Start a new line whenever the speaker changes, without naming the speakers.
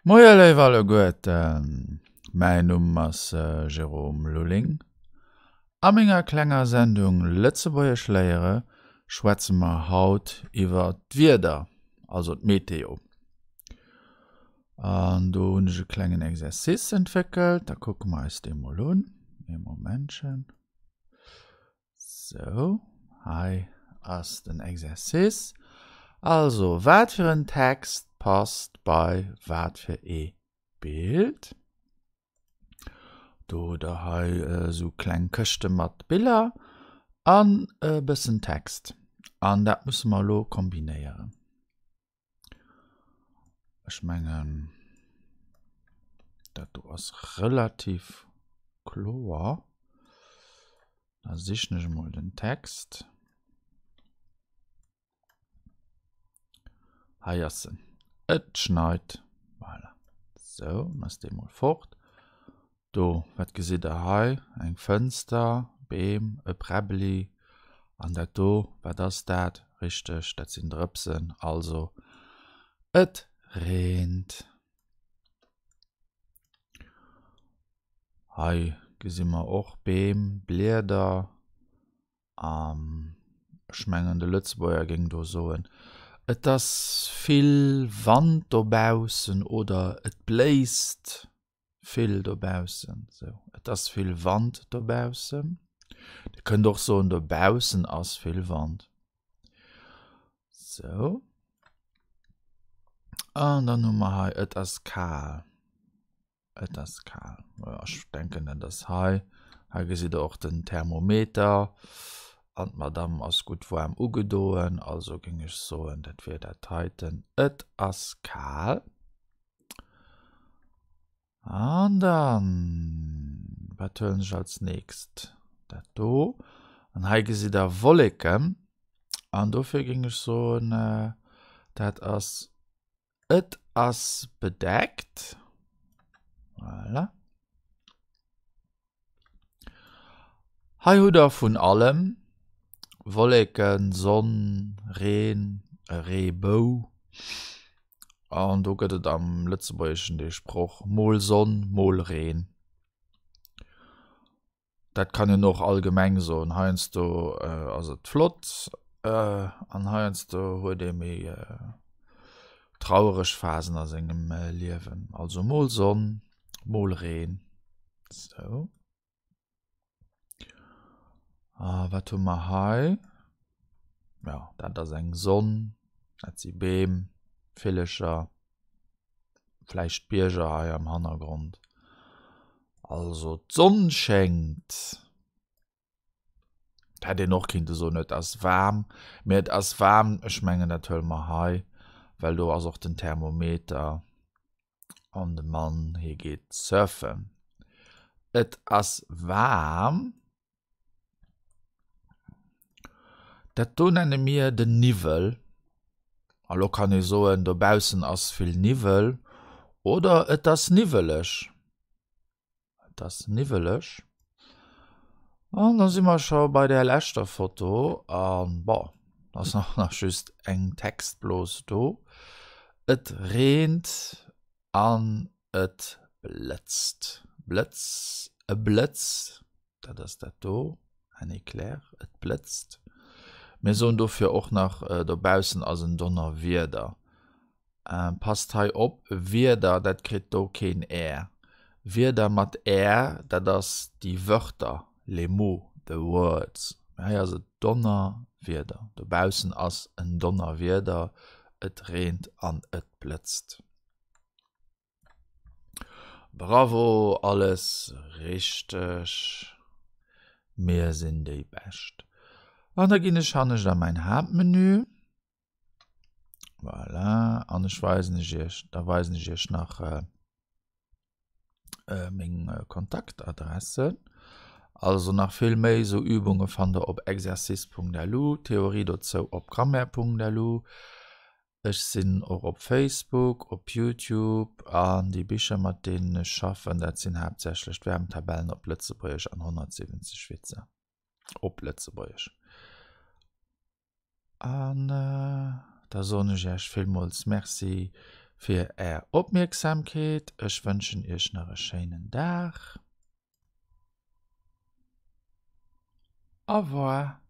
Moie léif alleguerten, mäin Numm ass Jérôme Lulling. A menger klenger Sendung Lëtzebuergesch léiere schwätze mer haut iwwer d'Wieder, also d'Meteo. An do hunn ech e klengen Exercice entwéckelt, da kucke mer eis dee mol un. Ee Momentchen. Sou, hei ass den Exercice. Also, wat fir en Text passt bei wat fir ee Bild? Do hutt der hei esou kleng Këschte mat Biller an e bëssen Text. An dat musse mer elo kombinéieren. Ech mengen, dat do ass relativ kloer. Da sichen ech emol den Text. Hei ass en. Et schneit. Voilà. Sou, dann ass dee mol fort. Do, wat gesitt der hei? Eng Fënster, Beem, e Präbbeli. An dat do, wat ass dat? Richteg, dat sinn Drëpsen. Also, et reent. Hei gesi mer och Beem, Blieder. An ech mengen, de Lëtzebuerger géing do soen, Et ass vill Wand dobaussen oder et bléist vill dobaussen. Sou, et ass vill Wand dobaussen. Dir kënnt och soen, dobaussen ass vill Wand. Sou. An dann hu mer hei, et ass kal. Et ass kal. Ech denken, dat ass hei. Hei gesitt der och den Thermometer. An d'Madame ass gutt waarm ugedoen. Also géing ech soen, dat wier dat heiten. Et ass kal. An dann, wat huelen ech als nächst? Dat do. An hei gesitt der Wolleken. An dofir géing ech soen, dat ass, et ass bedeckt. Voilà. Hei hutt der vun allem, Wolleken, Sonn, Reen, e Reebou. An do gëtt et am Lëtzebuergeschen dee Sproch, mol Sonn, mol Reen. Dat kann een och allgemeng soen, heiansdo ass et flott an heiansdo huet ee méi trauereg Phasen a sengem Liewen. Also mol Sonn, mol Reen. Sou. A wat hu mer hei? Ja, dat ass eng Sonn, dat si Beem, Villecher, vläicht Bierger hei am Hannergrond. Also d'Sonn schéngt. Et hätt een och kinnte soen, et ass waarm, mee et ass waarm, ech mengen dat huele mer hei, well do ass och den Thermometer an de Mann hie geet surfen. Et ass waarm. Dat do nenne mir den Niwwel. A lo kann ee soen, dobaussen ass vill Niwwel oder et ass niwweleg. Et ass niwweleg. An da si mer scho bei der leschter Foto. An bon, ass och nach just eng Textblos do. Et reent an et blëtzt. Blëtz, e Blëtz, dat ass dat do, en Éclair, et blëtzt. Mir soen dofir och nach, dobaussen ass en Donnerwieder. Passt hei op, Wierder, dat kritt do keen r. Wierder mat r, dat ass déi Wörter, les mots, the words. Mee hei ass et Donnerwieder. Dobaussen ass en Donnerwieder, et reent an et blëtzt. Bravo, alles richteg. Mir sinn déi Bescht. An da ginn ech hannescht a mäin Haaptmenü. Voilà, an ech weisen ech iech, da weisen ech iech nach äh, äh, meng äh, Kontaktadresse. Also nach vill méi sou Übunge fannt der op exercice.lu, Theorie dozou op grammaire.lu. Ech sinn och op Facebook, op YouTube an déi Bicher mat deenen ech schaffen, dat sinn haaptsächlech d'Verbtabellen op Lëtzebuergesch an 170 Witzer op Lëtzebuergesch. An da soen ech Iech villmools Merci. Fir Är Opmierksamkeet. Ech wënschen Iech nach e schéinen Dag. Au revoir.